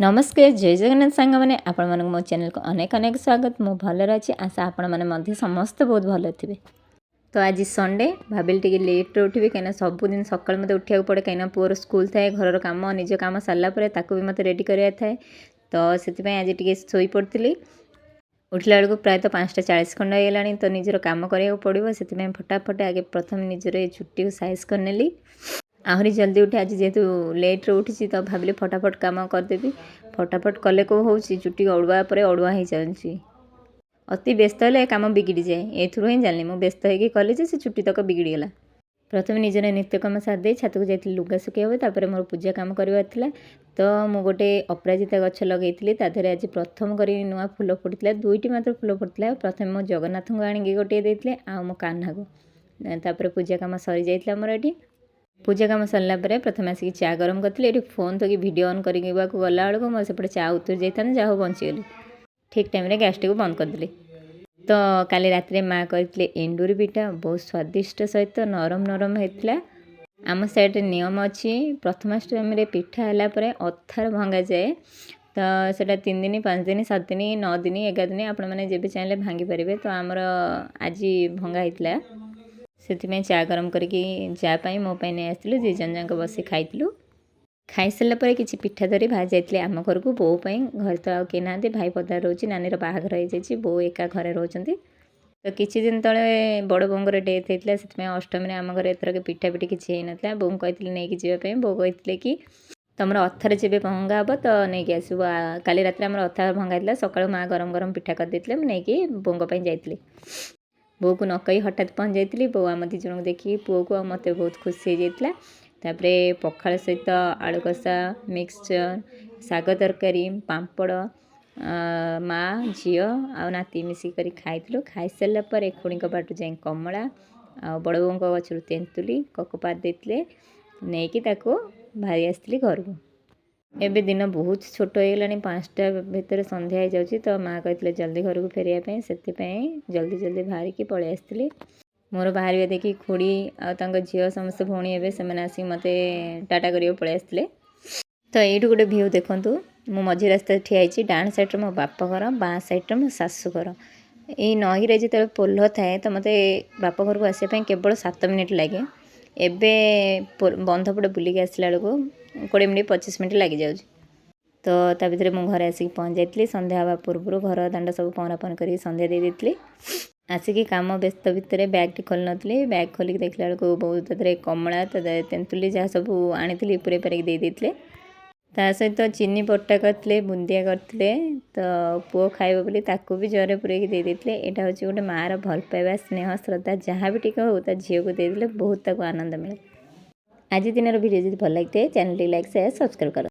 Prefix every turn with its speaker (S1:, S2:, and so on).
S1: ନମସ୍କାର, ଜୟ ଜଗନ୍ନାଥ ସାଙ୍ଗମାନେ। ଆପଣମାନଙ୍କୁ ମୋ ଚ୍ୟାନେଲକୁ ଅନେକ ଅନେକ ସ୍ୱାଗତ। ମୁଁ ଭଲରେ ଅଛି, ଆଶା ଆପଣମାନେ ମଧ୍ୟ ସମସ୍ତେ ବହୁତ ଭଲରେ ଥିବେ। ତ ଆଜି ସଣ୍ଡେ, ଭାବିଲି ଟିକେ ଲେଟ୍ରେ ଉଠିବି, କାହିଁକିନା ସବୁଦିନ ସକାଳୁ ମୋତେ ଉଠିବାକୁ ପଡ଼େ, କାହିଁକିନା ପୁଅର ସ୍କୁଲ ଥାଏ। ଘରର କାମ, ନିଜ କାମ ସାରିଲା ପରେ ତାକୁ ବି ମୋତେ ରେଡ଼ି କରିବାର ଥାଏ। ତ ସେଥିପାଇଁ ଆଜି ଟିକେ ଶୋଇପଡ଼ିଥିଲି। ଉଠିଲା ବେଳକୁ ପ୍ରାୟତଃ 5ଟା 40 ଖଣ୍ଡ ହେଇଗଲାଣି। ତ ନିଜର କାମ କରିବାକୁ ପଡ଼ିବ, ସେଥିପାଇଁ ଫଟାଫଟ ଆଗେ ପ୍ରଥମେ ନିଜର ଏ ଚୁଟିକୁ ସାଇଜ୍ କରିନେଲି। ଆହୁରି ଜଲ୍ଦି ଉଠେ, ଆଜି ଯେହେତୁ ଲେଟ୍ରେ ଉଠିଛି, ତ ଭାବିଲି ଫଟାଫଟ କାମ କରିଦେବି। ଫଟାଫଟ କଲେ କେଉଁ ହେଉଛି? ଚୁଟି ଅଡ଼ୁଆ ପରେ ଅଡ଼ୁଆ ହେଇଯାଉଛି। ଅତି ବ୍ୟସ୍ତ ହେଲେ କାମ ବିଗିଡ଼ିଯାଏ, ଏଥିରୁ ହିଁ ଜାଣିଲି। ମୁଁ ବ୍ୟସ୍ତ ହେଇକି କଲି ଯେ ସେ ଚୁଟି ତକ ବିଗିଡ଼ିଗଲା। ପ୍ରଥମେ ନିଜର ନିତ୍ୟକର୍ମ ସାରିଦେଇ ଛାତକୁ ଯାଇଥିଲି ଲୁଗା ଶୁଖେଇବାକୁ। ତାପରେ ମୋର ପୂଜା କାମ କରିବାର ଥିଲା। ତ ମୁଁ ଗୋଟେ ଅପରାଜିତା ଗଛ ଲଗେଇଥିଲି, ତା ଦେହରେ ଆଜି ପ୍ରଥମ କରି ନୂଆ ଫୁଲ ଫୁଟିଥିଲା। ଦୁଇଟି ମାତ୍ର ଫୁଲ ଫୁଟିଥିଲା। ପ୍ରଥମେ ମୋ ଜଗନ୍ନାଥଙ୍କୁ ଆଣିକି ଗୋଟିଏ ଦେଇଥିଲେ ଆଉ ମୋ କାହ୍ନାକୁ। ତାପରେ ପୂଜା କାମ ସରିଯାଇଥିଲା ମୋର ଏଠି। ପୂଜା କାମ ସରିଲା ପରେ ପ୍ରଥମେ ଆସିକି ଚା ଗରମ କରିଥିଲି। ଏଠି ଫୋନ୍ ଥୋଇକି ଭିଡ଼ିଓ ଅନ୍ କରିବାକୁ ଗଲାବେଳକୁ ମୋର ସେପଟେ ଚା ଉତୁରି ଯାଇଥାନ୍ତା। ଯାହା ହଉ, ବଞ୍ଚିଗଲି। ଠିକ୍ ଟାଇମ୍ରେ ଗ୍ୟାସ୍ଟିକୁ ବନ୍ଦ କରିଦେଲି। ତ କାଲି ରାତିରେ ମା କରିଥିଲେ ଏଣ୍ଡୁରି ପିଠା, ବହୁତ ସ୍ୱାଦିଷ୍ଟ ସହିତ ନରମ ନରମ ହେଇଥିଲା। ଆମ ସାଇଡ଼୍ରେ ନିୟମ ଅଛି, ପ୍ରଥମାଷ୍ଟମୀରେ ପିଠା ହେଲା ପରେ ଅଥାର ଭଙ୍ଗାଯାଏ। ତ ସେଇଟା 3 ଦିନ, 5 ଦିନ, 7 ଦିନ, 9 ଦିନ, 11 ଦିନ, ଆପଣମାନେ ଯେବେ ଚାହିଁଲେ ଭାଙ୍ଗିପାରିବେ। ତ ଆମର ଆଜି ଭଙ୍ଗା ହେଇଥିଲା। ସେଥିପାଇଁ ଚା ଗରମ କରିକି ଯା ପାଇଁ, ମୋ ପାଇଁ ନେଇ ଆସିଥିଲୁ। ଦୁଇ ଜଣ ଯାକ ବସି ଖାଇଥିଲୁ। ଖାଇସାରିଲା ପରେ କିଛି ପିଠା ଧରି ବାହାରି ଯାଇଥିଲି ଆମ ଘରକୁ ବୋଉ ପାଇଁ। ଘରେ ତ ଆଉ କେହି ନାହାନ୍ତି, ଭାଇ ପଦାରେ ରହୁଛି, ନାନୀର ବାହାଘର ହେଇଯାଇଛି, ବୋଉ ଏକା ଘରେ ରହୁଛନ୍ତି। ତ କିଛି ଦିନ ତଳେ ବଡ଼ ବୋଉଙ୍କର ଡେଥ୍ ହେଇଥିଲା। ସେଥିପାଇଁ ଅଷ୍ଟମୀରେ ଆମ ଘରେ ଏଥରକ ପିଠା ପିଠି କିଛି ହେଇନଥିଲା। ବୋଉଙ୍କୁ କହିଥିଲି ନେଇକି ଯିବା ପାଇଁ। ବୋଉ କହିଥିଲେ କି ତମର ଅଥରେ ଯେବେ ଭଙ୍ଗା ହେବ ତ ନେଇକି ଆସିବୁ। କାଲି ରାତିରେ ଆମର ଅଥା ଭଙ୍ଗା ହେଇଥିଲା। ସକାଳୁ ମା ଗରମ ଗରମ ପିଠା କରିଦେଇଥିଲେ। ମୁଁ ନେଇକି ବୋଉଙ୍କ ପାଇଁ ଯାଇଥିଲି। ବୋଉକୁ ନ କହି ହଠାତ୍ ପହଞ୍ଚି ଯାଇଥିଲି। ବୋଉ ଆମ ଦୁଇ ଜଣଙ୍କୁ ଦେଖିକି, ପୁଅକୁ ଆଉ ମୋତେ, ବହୁତ ଖୁସି ହେଇଯାଇଥିଲା। ତାପରେ ପଖାଳ ସହିତ ଆଳୁ କଷା, ମିକ୍ସଚର୍, ଶାଗ ତରକାରୀ, ପାମ୍ପଡ଼, ମା, ଝିଅ ଆଉ ନାତି ମିଶିକି କରି ଖାଇଥିଲୁ। ଖାଇସାରିଲା ପରେ ଖୁଡ଼ିଙ୍କ ବାଟୁ ଯାଇ କମଳା ଆଉ ବଡ଼ ବୋଉଙ୍କ ଗଛରୁ ତେନ୍ତୁଲି କକପାତ ଦେଇଥିଲେ, ନେଇକି ତାକୁ ବାହାରି ଆସିଥିଲି ଘରକୁ। ଏବେ ଦିନ ବହୁତ ଛୋଟ ହେଇଗଲାଣି, 5ଟା ଭିତରେ ସନ୍ଧ୍ୟା ହେଇଯାଉଛି। ତ ମା କହିଥିଲେ ଜଲ୍ଦି ଘରକୁ ଫେରିବା ପାଇଁ, ସେଥିପାଇଁ ଜଲ୍ଦି ଜଲ୍ଦି ବାହାରିକି ପଳେଇ ଆସିଥିଲି। ମୋର ବାହାରିବା ଦେଖି ଖୁଡ଼ି ଆଉ ତାଙ୍କ ଝିଅ, ସମସ୍ତେ ଭଉଣୀ ହେବେ, ସେମାନେ ଆସିକି ମୋତେ ଟାଟା କରିବାକୁ ପଳେଇ ଆସିଥିଲେ। ତ ଏଇଠୁ ଗୋଟେ ଭ୍ୟୁ ଦେଖନ୍ତୁ। ମୁଁ ମଝି ରାସ୍ତାରେ ଠିଆ ହେଇଛି। ଡାହାଣ ସାଇଡ଼୍ରେ ମୋ ବାପ ଘର, ବାଁ ସାଇଡ଼୍ରେ ମୋ ଶାଶୁ ଘର। ଏଇ ନଈରେ ଯେତେବେଳେ ପୋଲ ଥାଏ, ତ ମୋତେ ବାପ ଘରକୁ ଆସିବା ପାଇଁ କେବଳ 7 ମିନିଟ୍ ଲାଗେ। ଏବେ ବନ୍ଧ ପଟେ ବୁଲିକି ଆସିଲା ବେଳକୁ 20 ମିନିଟ୍, 25 ମିନିଟ୍ ଲାଗିଯାଉଛି। ତ ତା ଭିତରେ ମୁଁ ଘରେ ଆସିକି ପହଞ୍ଚି ଯାଇଥିଲି। ସନ୍ଧ୍ୟା ହେବା ପୂର୍ବରୁ ଘର ଦାଣ୍ଡ ସବୁ ପହଁରା ପହଁରି କରିକି ସନ୍ଧ୍ୟା ଦେଇ ଦେଇଥିଲି। ଆସିକି କାମ ବ୍ୟସ୍ତ ଭିତରେ ବ୍ୟାଗ୍ଟି ଖୋଲି ନଥିଲି। ବ୍ୟାଗ୍ ଖୋଲିକି ଦେଖିଲା ବେଳକୁ ବୋଉ ତା ଦେହରେ କମଳା, ତା ଦେହରେ ତେନ୍ତୁଲି, ଯାହା ସବୁ ଆଣିଥିଲି ପୁରେଇ ପାରିକି ଦେଇ ଦେଇଥିଲେ। ତା ସହିତ ଚିନି ବଟା କରିଥିଲେ, ବୁନ୍ଦିଆ କରିଥିଲେ। ତ ପୁଅ ଖାଇବ ବୋଲି ତାକୁ ବି ଜରିରେ ପୁରେଇକି ଦେଇ ଦେଇଥିଲେ। ଏଇଟା ହେଉଛି ଗୋଟେ ମାଆର ଭଲ ପାଇବା, ସ୍ନେହ, ଶ୍ରଦ୍ଧା। ଯାହା ବି ଟିକେ ହଉ, ତା ଝିଅକୁ ଦେଇଦେଲେ ବହୁତ ତାକୁ ଆନନ୍ଦ ମିଳେ। ଆଜି ଦିନର ଭିଡ଼ିଓ ଯଦି ଭଲ ଲାଗିଥାଏ, ଚ୍ୟାନେଲଟି ଲାଇକ୍, ସେୟାର, ସବସ୍କ୍ରାଇବ୍ କର।